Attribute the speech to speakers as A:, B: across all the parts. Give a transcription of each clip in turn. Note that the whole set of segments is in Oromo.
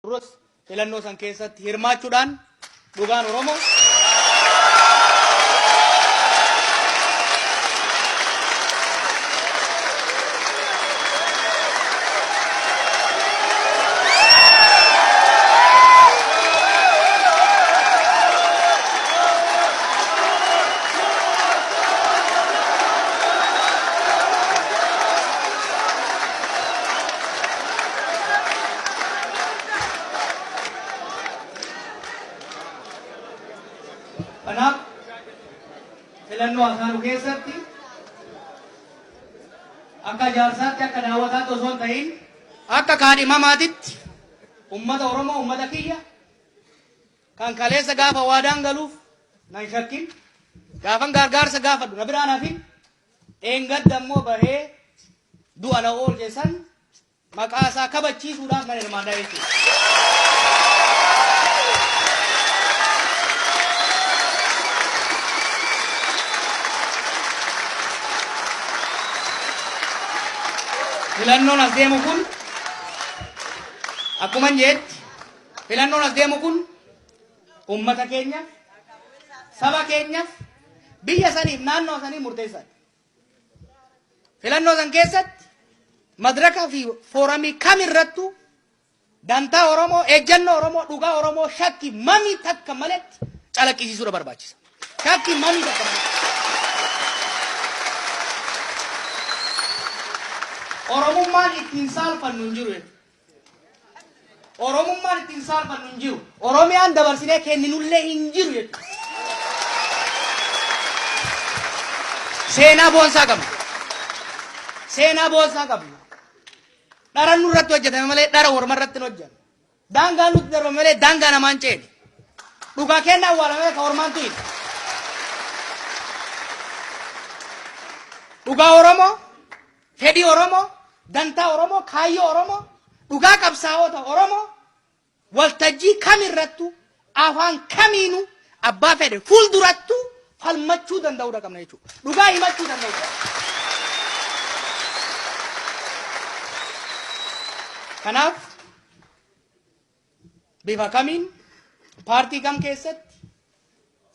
A: Duras filannoo san keessatti hirmaachuudhaan dhugaan Oromoo Kanaaf filannoo hasaanu keessatti akka jaarsaatti akka daawwataatti osoo hin ta'in akka kaadhimamaatitti ummata Oromoo ummata kiyya kan kaleessa gaafa waadaan galuuf nan shakkin gaafan gargaarsa gaafadhu na biraan hafin dheengadda immoo bahee du'a na oolche san maqaa isaa kabachiisuudhaaf nan hirmaadha jechuudha. Filannoon as deemu kun akkuma jeetti filannoon as deemu kun uummata keenyaaf, saba keenyaaf, biyya saniif, naannoo saniif murteessaadha. Filannoo san keessatti madraka fi fooramii kam irrattuu dantaa Oromoo, ejjennoo Oromoo, dhugaa Oromoo shakki mamii takka maletti calaqqisiisuudha barbaachisa. Shakki mamii takka maletti. Oromummaan ittiin saalfannu hin jiru jechuudha. Oromummaan ittiin saalfannu hin jiru. Oromiyaan dabarsinee kenninullee hin jiru jechuudha. Seenaa boonsaa qabna. Seenaa boonsaa qabna. Dhara nurratti hojjetame malee dhara orma irratti hin hojjenne. Daangaa nutti darbame malee daangaa namaan ceene. Dhugaa keenya awwaalame ka ormaan tuyin. Dhugaa Oromoo Fedhii Oromoo, dantaa Oromoo, kaayyoo Oromoo, dhugaa qabsaa'ota Oromoo waltajjii kamirrattuu afaan kamiinuu abbaa fedhe fuuldurattuu falmachuu danda'uudha qabna jechuudha. Dhugaa himachuu danda'uudha. Kanaaf bifa kamiin paartii kam keessatti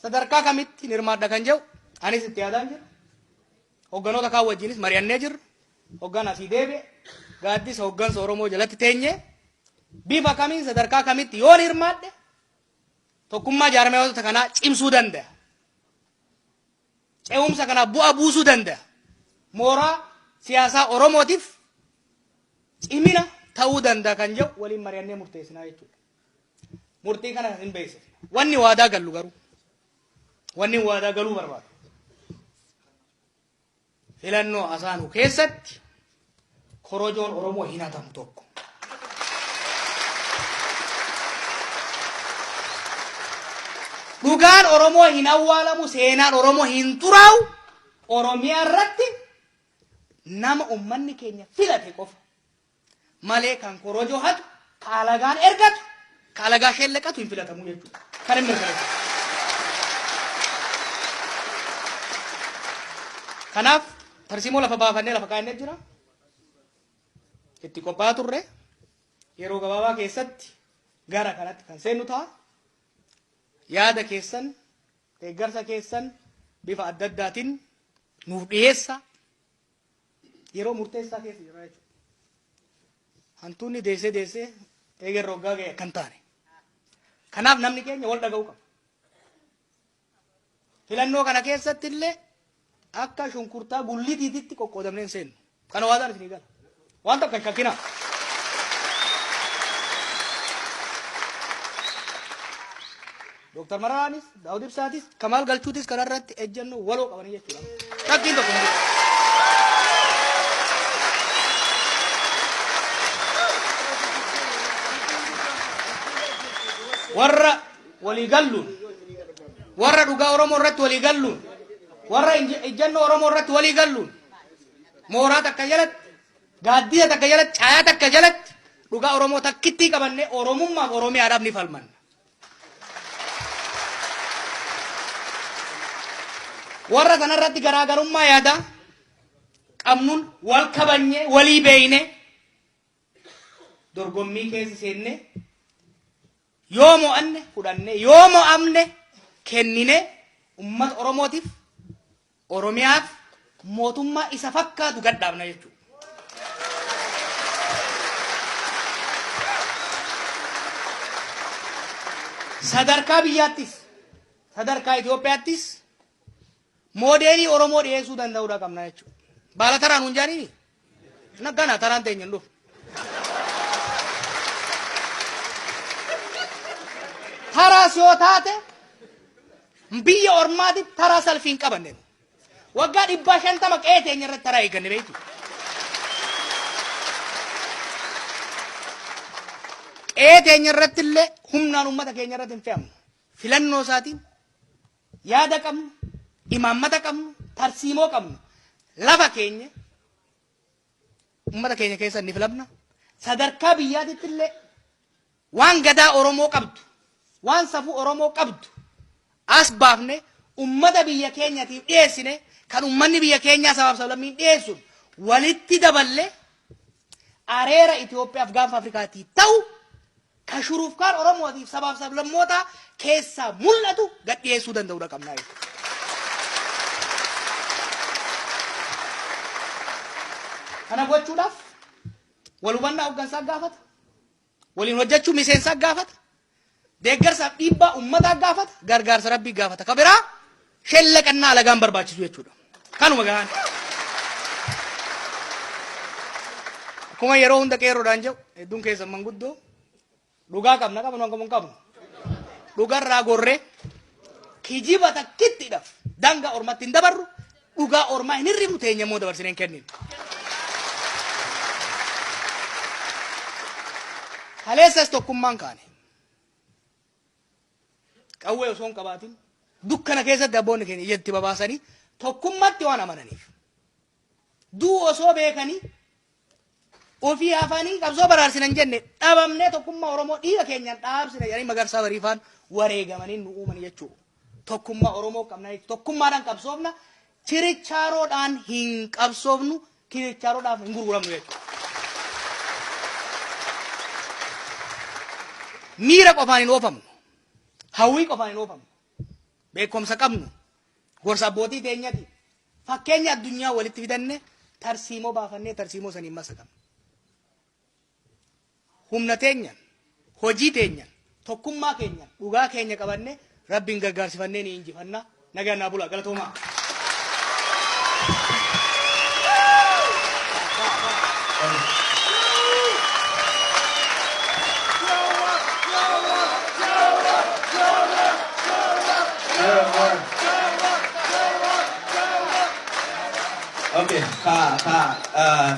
A: sadarkaa kamitti hirmaadha kan jedhu anis itti yaadaan jira. Hogganoota kaan wajjinis mari'annee jirra. Hoggaan asii deebi'e gaaddisa hoggansa Oromoo jalatti teenyee bifa kamiin sadarkaa kamitti yoon hirmaadhe tokkummaa jaarmiyoota kanaa cimsuu danda'a. Ce'umsa kanaa bu'aa buusuu danda'a. Mooraa siyaasaa Oromootiif cimina ta'uu danda'a kan jedhu waliin mari'annee murteessinaa jechuudha. Murtii kana hin beeksifna. Wanni waadaa gallu garuu Wanni waadaa galuu barbaadu. Filannoo asaanu keessatti korojoon Oromoo hin hatamu tokko. Dhugaan Oromoo hin awwaalamu, seenaan Oromoo hin xuraa'u, Oromiyaa irratti nama ummanni keenya filate qofa malee kan korojoo hatu, ka alagaan ergatu, ka alagaa sheellaqatu hin filatamu jechuudha. Kan hin mirkaneessu. Kanaaf tarsiimoo lafa baafannee lafa kaa'annee jira. Itti qophaa'aa turre yeroo gabaabaa keessatti gara kanatti kan seennu ta'a. Yaada keessan, deeggarsa keessan bifa adda addaatiin nuuf dhiyeessa. Yeroo murteessaa keessa jirra jechuudha. Hantuunni deessee deessee eegarra waggaa ga'e akka hin taane. Kanaaf namni keenya wal dhaga'uu qaba. Filannoo kana keessatti illee akka shunkurtaa gullitiititti qoqqoodamnee hin seennu. Kana waadaan isinii gala. Waan takka hin shakkinaa. Dooktar Mararaanis, Daawud Ibsaatis, Kamaal Galchuutis kanarratti ejjennoo waloo qabanii jechuudha. Shakkiin tokko hin jiru. Warra walii galluun, warra dhugaa Oromoo irratti walii galluun, warra ejjennoo Oromoo irratti walii galluun, mooraa takka jalatti, gaaddisa takka jalatti, caayaa takka jalatti dhugaa Oromoo takkittii qabannee Oromummaaf Oromiyaadhaaf ni falmanna. Warra kanarratti garaagarummaa yaadaa qabnuun wal kabanyee walii beeyne dorgommii keessa seennee Yoo mo'anne fudhanne, yoo mo'amne kennine, ummata Oromootiif, Oromiyaaf mootummaa isa fakkaatu gadhaabna jechuudha. Sadarkaa biyyaattis, sadarkaa Itoophiyaattis moodeelii Oromoo dhiyeessuu danda'uudha qabna jechuudha. Baala taraa nuun jaaniini? Nagana taraan teenya hin dhufu. Taraas yoo taate biyya ormaatiif taraa salfii hin qabanne. Waggaa 150 qe'ee teenya irratti taraa eegganne beektu. Qe'ee teenya irratti illee humnaan uummata keenya irratti hin fe'amnu. Filannoo isaatiin yaada qabnu, imaammata qabnu, tarsiimoo qabnu, lafa keenya ummata keenya keessa ni filamna. Sadarkaa biyyaatitti illee waan gadaa Oromoo qabdu, waan safuu Oromoo qabdu as baafne ummata biyya keenyatiif dhiyeessine, kan ummanni biyya keenyaa sabaaf sablammiin dhiyeessuun walitti daballe, areera Itoophiyaaf gaanfa Afrikaatii ta'u, ka shurufkaan Oromootiif sabaaf sablammootaa keessaa mul'atu gad dhiyeessuu danda'uudha qabnaa jechuudha. Kana gochuudhaaf wal hubannaa hooggansaa gaafata, waliin hojjechuu miseensaa gaafata, deeggarsaaf dhiibbaa uummataa gaafata, gargaarsa rabbii gaafata. Ka biraa shellaqannaa alagaan barbaachisu jechuudha. Kanuma gahaan. Akkuma yeroo hunda qeerroodhaan jedhu, hedduun keessan manguddoo, dhugaa qabna, qabnu hangam hin qabnu. Dhugarraa gorree kijiba takkittiidhaaf daangaa ormatti hin dabarru, dhugaa ormaa hin hirribnu, teenya immoo dabarsinee hin kenninu. Kaleessas tokkummaan kaane. Qawwee osoo hin qabaatin dukkana keessatti abboonni keenya ija itti babaasanii tokkummaatti waan amananiif. Du'u osoo beekanii ofii hafanii qabsoo baraarsina hin jenne, dhabamnee tokkummaa Oromoo dhiiga keenyaan dhaabsina jedhanii Magarsaa Bariifaan wareegamanii nu uuman jechuudha. Tokkummaa Oromoo qabna jechuudha. Tokkummaadhaan qabsoofna, chirichaaroodhaan hin qabsoofnu, chirichaaroodhaaf hin gurguramnu jechuudha. Miira qofaan hin oofamnu. Hawwii qofaan hin oofamnu. Beekumsa qabnu. Gorsa abbootii teenyati. Fakkeenya addunyaa walitti fidanne, tarsiimoo baafannee, tarsiimoo saniin masakamne. Humna teenyan, hojii teenyan, tokkummaa keenyan, dhugaa keenya qabanne, Rabbiin gargaarsifannee ni injifanna. Nagaan naa bulaa, galatoomaa.
B: Okay, ka ka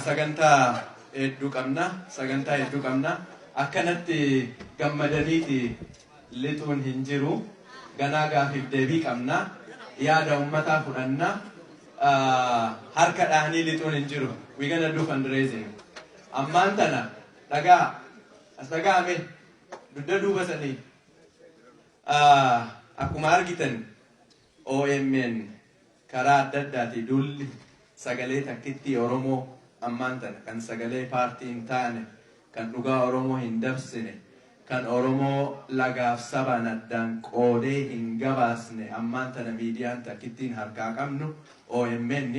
B: sagantaa hedduu qabna, sagantaa hedduu qabna. Akkanatti gammadaniiti lixuun hin jiru. Ganaa gaafiif deebii qabna. Yaada ummataa fudhanna. Harka dhahanii lixuun hin jiru. We gonna do fundraising. Ammaan tana dhagaa as dhaga'ame dugda duuba sanii akkuma argitan OMN karaa adda addaati duulli sagalee takkittii Oromoo ammaan tana kan sagalee paartii hin taane, kan dhugaa Oromoo hin dabsine, kan Oromoo lagaaf sabaan addaan qoodee hin gabaasne, ammaan tana miidiyaan takkittiin harkaa qabnu OMN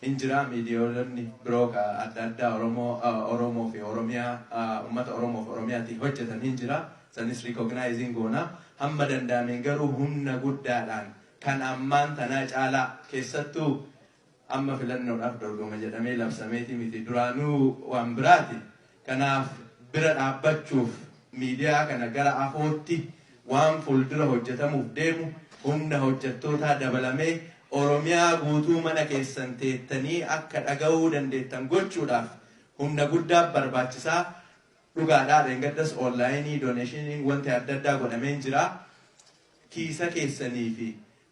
B: hin jira. Miidiyoolonni biroo ka adda addaa Oromoo Oromoo fi Oromiyaa, ummata Oromoo fi Oromiyaatiin hojjetan hin jira. Sanis recognizing goona hamma danda'ameen, garuu humna guddaadhaan kan ammaan tanaa caalaa, keessattuu amma filannoodhaaf dorgoma jedhamee labsameeti miti, duraanuu waan biraati. Kanaaf bira dhaabbachuuf miidiyaa kana gara afootti waan fuuldura hojjetamuuf deemu, humna hojjettootaa dabalamee Oromiyaa guutuu mana keessan teettanii akka dhaga'uu dandeettan gochuudhaaf humna guddaa barbaachisaa. Dhugaadhaa, dheengaddas online donationiin wanti adda addaa godhameen jira. Kiisa keessanii fi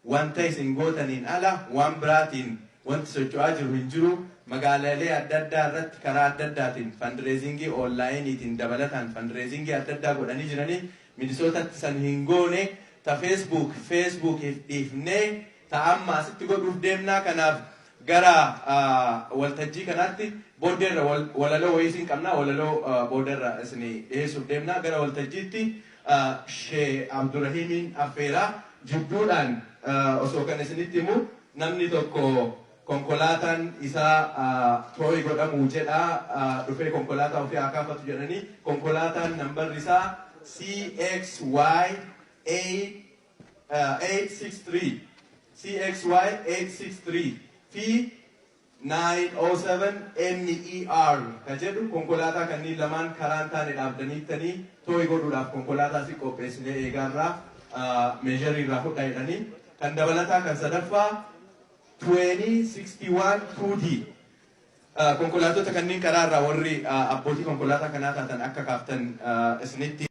B: wanta isin gootaniin ala waan biraatiin wanti socho'aa jiru hin jiru. Magaalaalee adda addaa irratti karaa adda addaatiin fundraisingii onlineiitiin dabalataan fundraisingii adda addaa godhanii jiranii. Minisootatti san hin goone, ta Facebook Facebookiif dhiifnee ta amma asitti godhuuf deemnaa. Kanaaf gara waltajjii kanaatti Booddeerra walaloo wayii isin qabna, walaloo booddeerra isinii dhiyeessuuf deemna. Gara waltajjiitti Shee Abdurrahiimiin affeeraa. Jidduudhaan osoo kan isinitti himu, namni tokko konkolaataan isaa tow godhamuu jedha, dhufee konkolaataa ofii haa kaafatu jedhanii, konkolaataan nambarri isaa CXY 863, CXY 863 fi 907 MER ka jedhu, konkolaataa kanneen lamaan karaan taane dhaabdaniittanii tow godhuudhaaf konkolaataa si qopheessinee eegaarraa measure irraa fudhaa jedhanii. Kan dabalataa kan sadaffaa 2061 2D. Konkolaattota kanneen karaa irraa warri abbootii konkolaataa kanaa taatan akka kaaftan isinitti.